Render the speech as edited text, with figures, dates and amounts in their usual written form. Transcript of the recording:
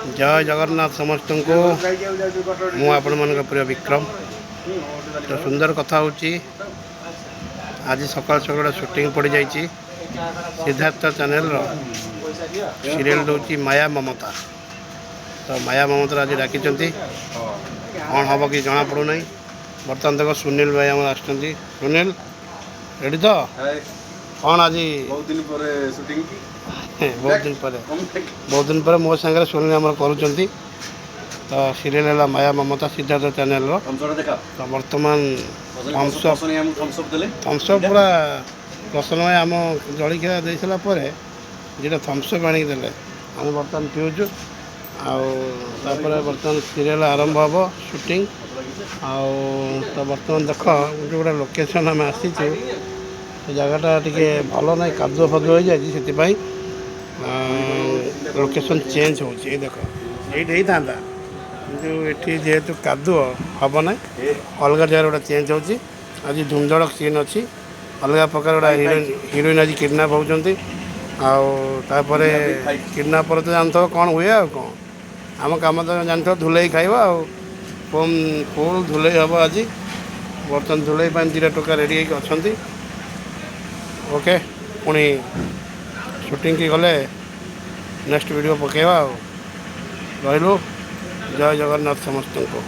ଜୟ ଜଗନ୍ନାଥ ସମସ୍ତଙ୍କୁ। ମୁଁ ଆପଣମାନଙ୍କ ପ୍ରିୟ ବିକ୍ରମ। ତ ସୁନ୍ଦର କଥା ହେଉଛି, ଆଜି ସକାଳୁ ସକାଳୁ ଗୋଟେ ସୁଟିଂ ପଡ଼ିଯାଇଛି। ସିଦ୍ଧାର୍ଥ ଚ୍ୟାନେଲର ସିରିଏଲ୍ ଦେଉଛି ମାୟା ମମତା। ତ ମାୟା ମମତାର ଆଜି ଡାକିଛନ୍ତି, କ'ଣ ହେବ କି ଜଣାପଡ଼ୁନାହିଁ। ବର୍ତ୍ତମାନ ଦେଖ, ସୁନୀଲ ଭାଇ ଆମର ଆସିଛନ୍ତି। ସୁନୀଲ, ରେଡ଼ି ତ? କ'ଣ ଆଜି? ବହୁତ ଦିନ ପରେ ସୁଟିଂ। ବହୁତ ଦିନ ପରେ, ବହୁତ ଦିନ ପରେ ମୋ ସାଙ୍ଗରେ ସୁନୀଲ ଆମର କରୁଛନ୍ତି। ତ ସିରିଏଲ୍ ହେଲା ମାୟା ମମତା, ସିଦ୍ଧାର୍ଥ ଚ୍ୟାନେଲର। ଦେଖା। ତ ବର୍ତ୍ତମାନ ଥମ୍ସଅପ୍। ଥମ୍ସଅପ୍ ଦେଲେ। ଥମ୍ସଅପ୍ ପୁରା। ପ୍ରସନ୍ନ ଭାଇ ଆମ ଜଳଖିଆ ଦେଇସାରିଲା ପରେ ଦୁଇଟା ଥମ୍ସଅପ୍ ଆଣିକି ଦେଲେ, ଆମେ ବର୍ତ୍ତମାନ ପିଉଛୁ। ଆଉ ତାପରେ ବର୍ତ୍ତମାନ ସିରିଏଲ୍ ଆରମ୍ଭ ହେବ, ସୁଟିଂ। ଆଉ ତ ବର୍ତ୍ତମାନ ଦେଖ, ଗୋଟେ ଗୋଟେ ଲୋକେସନ୍ ଆମେ ଆସିଛୁ। ସେ ଜାଗାଟା ଟିକେ ଭଲ ନାହିଁ, କାଦୁଅ ଫାଦୁଅ ହେଇଯାଇଛି, ସେଥିପାଇଁ ଲୋକେସନ୍ ଚେଞ୍ଜ ହେଉଛି। ଏଇ ଦେଖ, ଏଇଠି ହେଇଥାନ୍ତା, କିନ୍ତୁ ଏଠି ଯେହେତୁ କାଦୁଅ ହେବ ନାହିଁ, ଅଲଗା ଜାଗାରେ ଗୋଟେ ଚେଞ୍ଜ ହେଉଛି। ଆଜି ଧୁମଧଡ଼କ ସିନ୍ ଅଛି, ଅଲଗା ପ୍ରକାର ଗୋଟେ ହିରୋଇନ୍ ଆଜି କିଡ଼ନାପ୍ ହେଉଛନ୍ତି। ଆଉ ତାପରେ କିଡ଼ନାପ୍ ପରେ ତ ଜାଣିଥିବ କ'ଣ ହୁଏ। ଆଉ କ'ଣ, ଆମ କାମ ତ ଜାଣିଥିବ, ଧୁଲେଇ ଖାଇବା। ଆଉ ଫୁଲ୍ ଧୁଲେଇ ହେବ ଆଜି। ବର୍ତ୍ତମାନ ଧୁଲେଇ ପାଇଁ ଦୁଇଟା ଟୋକା ରେଡ଼ି ହେଇକି ଅଛନ୍ତି। ଓକେ, ପୁଣି ସୁଟିଂକି ଗଲେ ନେକ୍ସଟ ଭିଡ଼ିଓ ପକାଇବା। ଆଉ ରହିଲୁ, ଜୟ ଜଗନ୍ନାଥ ସମସ୍ତଙ୍କୁ।